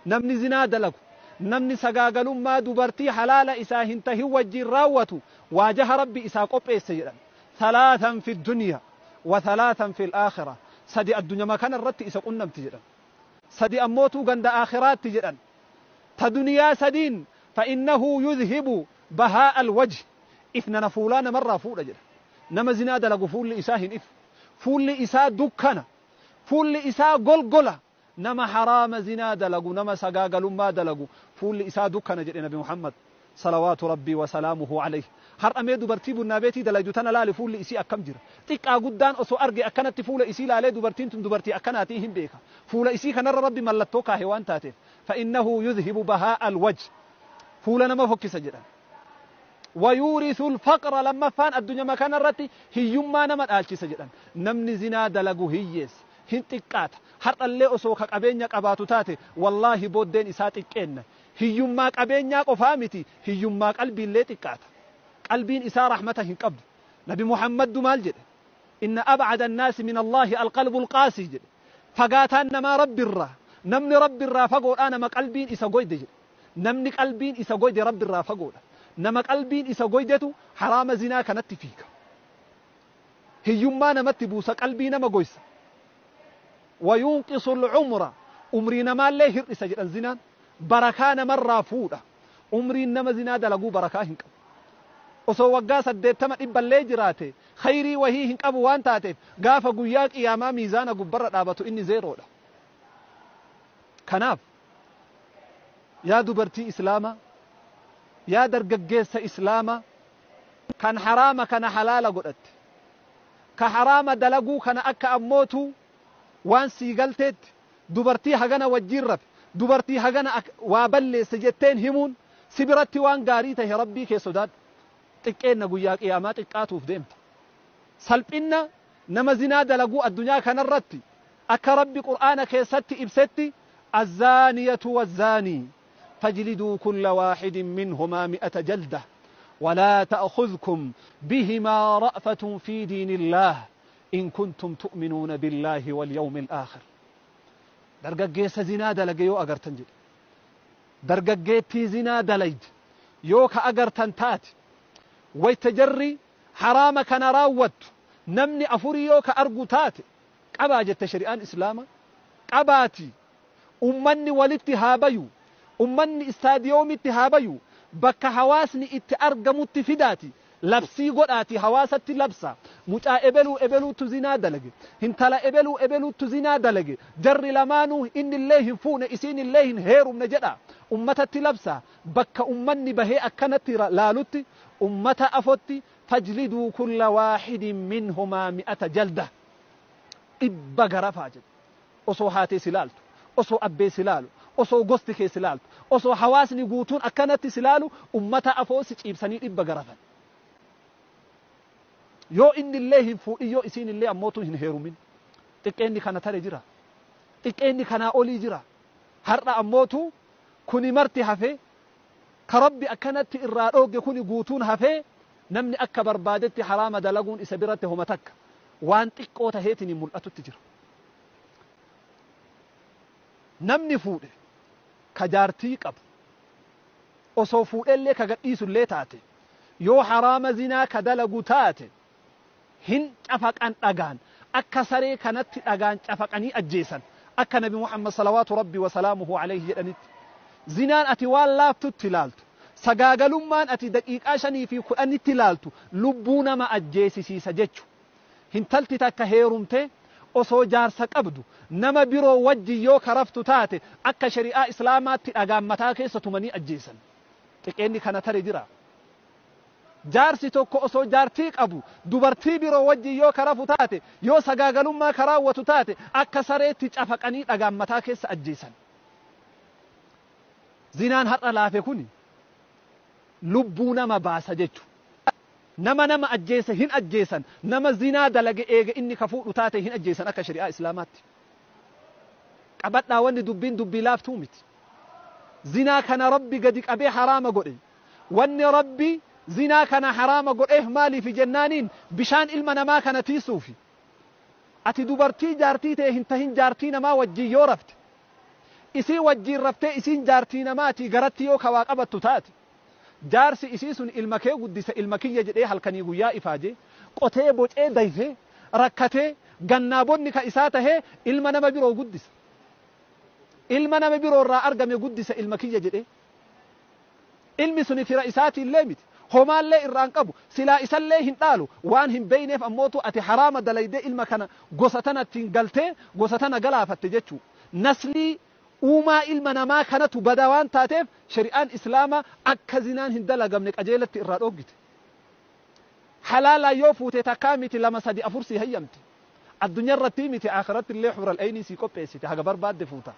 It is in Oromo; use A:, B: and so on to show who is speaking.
A: Namni zinaa dalagu, namni sagaagalummaa dubartii halaala isaa hin tahin wajjiin raawwatu, waa jaha Rabbi isaa qopheesse jedhan. Thalaathan fi dunya wa thalaathan fi aakhira. Sadi addunyama kana irratti isa qunnamti jedhan. Sadi ammootuu ganda aakhiraatti jedhan. Ta duniyaa sadiin fa'innahu yudhibu bahaa alwajhi. Ifnana fuulaa namarraa fuudha jedhan. Nama zinaa dalagu fuulli isaa hin ifu. Fuulli isaa dukkana. Fuulli isaa golgola. Nama haraama zinaa dalagu, nama sagaagalummaa dalagu, fuulli isaa dukkana jedhe Nabi Muhammad salawaatu Rabbii wa salaamuhu alayhi. Har'a mee dubartii bunnaa beetii dalaydu tana laali, fuulli isii akkam jira. Xiqqaa guddaan osoo arge akkanatti fuula isii laalee dubartiin tun dubartii akkanaatii hin beeka. Fuula isii kanarra Rabbi mallattoo kaahe waan taateef. Fa'innahu yudhibu bahaa alwajh. Fuula nama fokkisa jedhan. Wayuurisu alfaqra, lammaffaan addunyama kanarratti hiyyummaa nama dhaalchisa jedhan. Namni zinaa dalagu hiyyeessa. Hin xiqqaata. Har'allee osoo ka qabeenya qabaatu taate, wallaahi booddeen isaa xiqqeenna. Hiyyummaa qabeenyaa qofaa miti, hiyyummaa qalbiillee xiqqaata. Qalbiin isaa rahmata hin qabdu. Nabi Muhammaddu maal jedhe? Inna ab'ada annaasi min Allaahi alqalbu alqaasii jedhe. Fagaataan namaa Rabbirraa, namni Rabbirraa fagoodhaa nama qalbiin isa goyde jedhe. Namni qalbiin isa goyde Rabbirraa fagoodha. Nama qalbiin isa goydetu haraama zinaa kanatti fiiga. Hiyyummaa namatti buusa, qalbii nama goysa. Wayunqisu al'umra, umrii namaallee hir'isa jedhan zinaan. Barakaa namarraa fuudha. Umriin nama zinaa dalaguu barakaa hin qabu. Osoo waggaa 80 dhibballee jiraate khayrii wahii hin qabu waan taateef, gaafa guyyaa qiyaamaa miizaana gubbarra dhaabatu inni zeeroodha. Kanaaf yaa dubartii Islaamaa, yaa dargaggeessa Islaamaa kan haraama kana halaala godhatte, ka haraama dalaguu kana akka ammootu waan sii galteetti, dubartii hagana wajjiin rafe, dubartii hagana waa balleesse jetteen himuun si biratti waan gaarii tahe, Rabbii kee sodaadhu. Xiqqeenna guyyaa qiyaamaa xiqqaatuuf deemta. Salphinna nama zinaa dalaguu addunyaa kanarratti akka Rabbi Qur'aana keessatti ibsetti: الزانية والزاني فاجلدوا كل واحد منهما 100 جلدة ولا تأخذكم بهما رأفة في دين الله إن كنتم تؤمنون بالله واليوم الآخر. Dargaggeessa zinaa dalage yoo agartan jedhe, dargaggeettii zinaa dalayde yoo ka agartan taate, wayta jarri haraama kana raawwattu namni afurii yoo ka argu taate, qabaa jette shari'aan Islaama. Qabaati ummanni walitti haa bayu, ummanni istaadiyoomitti haa bayu, bakka hawaasni itti argamutti fidaati labsii godhaati hawaasatti labsa: mucaa ebeluu ebeluutu zinaa dalage, hintala ebeluu ebeluutu zinaa dalage, jarri lamaanuu innillee hin fuune, isiinillee hin heerumne jedha. Ummatatti labsa, bakka ummanni bahee akkanatti laalutti, ummata afotti. فاجلدوا كل واحد منهما 100 جلدة, 100 garafaa jedhe. Osoo haatee si laaltu, osoo abbee si laalu, osoo gosti kee si laaltu, osoo hawaasni guutuun akkanatti si laalu, ummata afoo si ciibsanii 100 garafan, yoo inni illee hin fuudhin, yoo isiin illee ammootu hin heerumin. Xiqqeenni kana tare jira? Xiqqeenni kanaa olii jira? Har'a ammootu kuni marti hafee, ka Rabbi akkanatti irraa dhoogge kuni guutuun hafee, namni akka barbaadetti haraama dalaguun isa biratti homa takka waan xiqqoo taheetiin hin mul'atutti jira. Namni fuudhe ka jaartii qabu, osoo fuudhellee ka gadhiisullee taate, yoo haraama zinaa ka dalagu taate, hin cafaqan dhagaan, akka saree kanatti dhagaan cafaqanii ajjeesan, akka Nabi Muhammad salawaatu Rabbi wasalaamuhu alayhi jedhanitti. Zinaan ati waan laaftutti ilaaltu, sagaagalummaan ati daqiiqaa 5 fi 10tti ilaaltu, lubbuu nama ajjeesisiisa jechu. Hintalti takka heerumte osoo jaarsa qabdu nama biroo wajjin yoo karaftu taate, akka shari'aa Islaamaatti dhagaan mataa keessa tumanii ajjeesan. Xiqqeenni kana tare jira? Jaarsi tokko osoo jaartii qabu dubartii biroo wajjin yoo karafu taate, yoo sagaagalummaa karaawwatu taate, akka sareetti cafaqanii dhagaan mataa keessa ajjeesan. Zinaan har'a laafe kuni lubbuu nama baasa jechu. Nama nama ajjeese hin ajjeesan. Nama zinaa dalage eega inni ka fuudhu taate hin ajjeesan akka shari'aa Islaamaatti. Qabadhaa, wanni dubbiin dubbii laaftuu miti. Zinaa kana Rabbi gadi qabee haraama godhe. Wanni Rabbi zinaa kana haraama godheef maaliifi jennaaniin, bishaan ilma namaa kana tiisuufi. Ati dubartii jaartii ta'e hin tahin jaartii namaa wajjin yoo rafte, Isii wajjiin raftee isiin jaartii namaatii garatti yoo kawaa qabattu taate, jaarsi isii sun ilma kee guddisa, ilma kiyya jedhee halkanii guyyaa ifaajee, qotee bocee dayfee, rakkatee, gannaa bonni ka isaa tahee ilma nama biroo guddisa. Ilma nama biroo irraa argame guddisa ilma kiyya jedhee. Ilmi suni fira isaatiillee miti. Homaallee irraa hin qabu. Silaa isallee hin dhaalu. Waan hin beeyneef ammootu ati haraama dalaydee ilma kana gosa tanattiin galtee gosa tana galaafatte jechuu. Naslii uumaa ilma namaa kanatu bada waan taateef shari'aan islaamaa akka zinaan hin dalagamne qajeelatti irraa dhooggite. Halaalaan yoo fuute takkaa miti 2 3 4 sii hayyamti. Addunyaa irrattii miti aakhiratti illee huural aynii sii qopheessite haga barbaadde fuuta.